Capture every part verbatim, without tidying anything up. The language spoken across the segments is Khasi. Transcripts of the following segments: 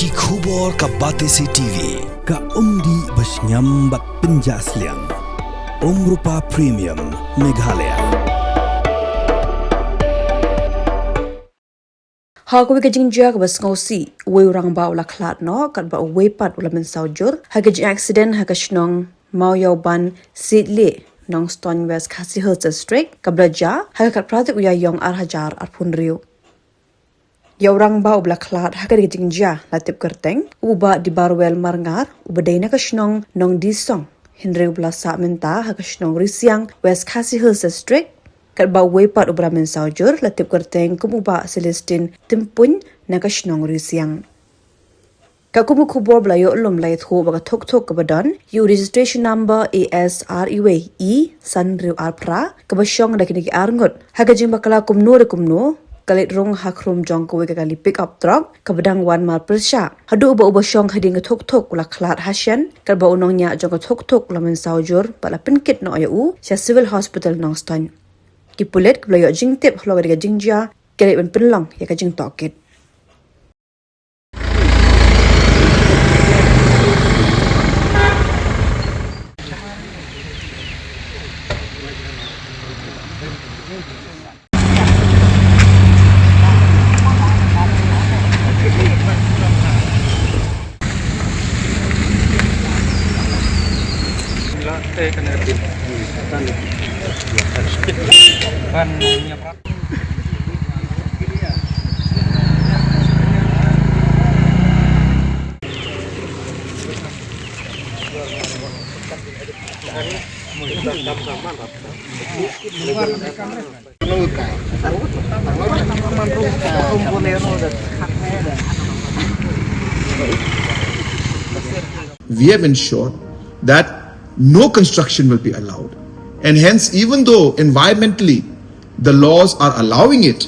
Ki khubor ka Batesi T V, ka umdih ba shngiam bad pynjah sliang. Umrupa Premium, Meghalaya. Ha kawei ka jingjia kaba sngewsih, uwei u rangbah u la khlad noh, katba uwei pat u la mynsaw jur ha ka jingaccident ha ka shnong Mawïawban, Sitleh, Nongstoiñ, West Khasi Hills District, kaba la jia ha ka khatphra tarik u Ïaïong ar hajar arphew hynriew. Ïa u rangbah uba la khlad ha kane ka jingjia la tip kyrteng u Bah Dibarwel Marngar, uba dei na ka shnong Nongdisong, hynrei uba la sah mynta ha ka shnong Risiang, West Khasi Hills District, katba uwei pat uba la mynsaw jur la tip kyrteng kum u Bah Celestine Tympuiñ, na ka shnong Risiang. Katkum ka khubor ba la ïoh lum, la ïathuh ba ka thok thok kaba don ïa u registration number A S R E san hynriew ar phra, kaba shong da kine ki ar ngut, ha ka jingbakla kumno re kumno, ka leit rung ha khrum jong kawei ka kali pick up truck kaba dang wan marpyrshah, haduh ba uba shong hadien ka thok thok u la khlad hashen, katba u nongñiah jong ka thok thok u la mynsaw jur bad la pynkit noh ïa u sha Civil Hospital Nongstoiñ. Ki pulit kiba la ïoh jingtip halor kane ka jingjia ki la leit ban pynlong ïa ka jingtohkit. We have ensured that no construction will be allowed. And hence, even though environmentally the laws are allowing it,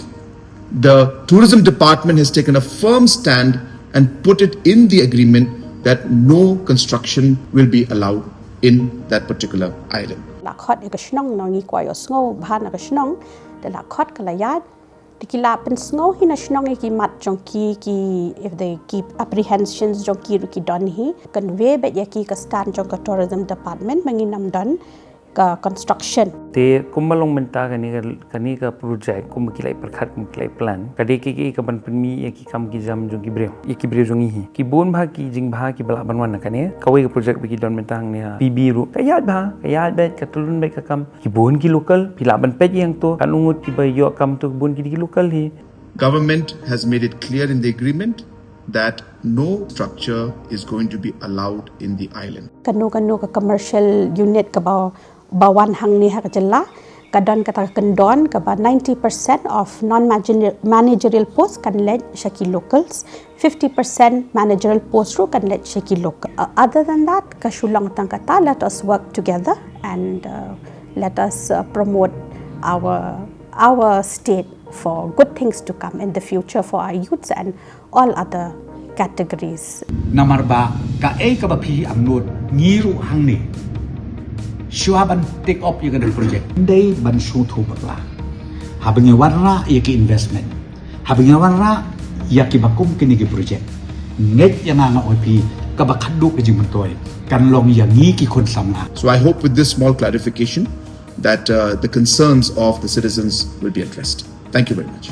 the tourism department has taken a firm stand and put it in the agreement that no construction will be allowed in that particular island. La khot ïa ka shnong, ngi kwah ïohsngew bha na ka shnong, te la khot ka la ïaid. Te ki la pynsngew hi na shnong ïa ki mat jong ki, ki, if they keep apprehensions jong ki ruh ki don hi, convey beit ïa ki ka stand jong ka tourism department ba ngin ym don ka construction. Te kumba long mynta kane ka, kane ka project kumba ki la pyrkhat, kumba ki la plan, ka dei ka, ka, ka ban pynmih ïa ki kam ki jam jong ki briew, ïa ki briew jong ngi hi. Ki bun bha ki jingbha kiba lah ban wan na kane. Kawei ka project ba ki don mynta hangne ha P B ruh ka ïaid bha, ka ïaid beit, ka tyllun beit ka kam. Ki bun ki local, phi lah ban peit ïa to, katno ngut kiba ïoh kam to, ki bun ki dei ki local hi. Government has made it clear in the agreement that no structure is going to be allowed in the island. Kano kano ka commercial unit kaba, ba wan hangne ha ka jylla, ka don kata ka kyndon kaba ninety percent of non-managerial post kan leit sha ki locals, fifty percent managerial post ruh kan leit sha ki local. Uh, other than that, ka shu long tang kata, let us work together and, uh, let us, uh, promote our, our state for good things to come in the future for our youths and all other categories. Namar ba kaei kaba phi angnud, ngi ruh hangne, shuwa ban take up ïa kane ka project, dei ban sngewthuh bakla. Haba ngi wanrah ïa ki investment, haba ngi wanrah ïa kiba kum kine ki project, ngeit ïa nga, nga ong ïa phi, kaba khatduh ka jingmyntoi kan long ïa ngi ki khun samla. So I hope with this small clarification that, uh, the concerns of the citizens will be addressed. Thank you very much.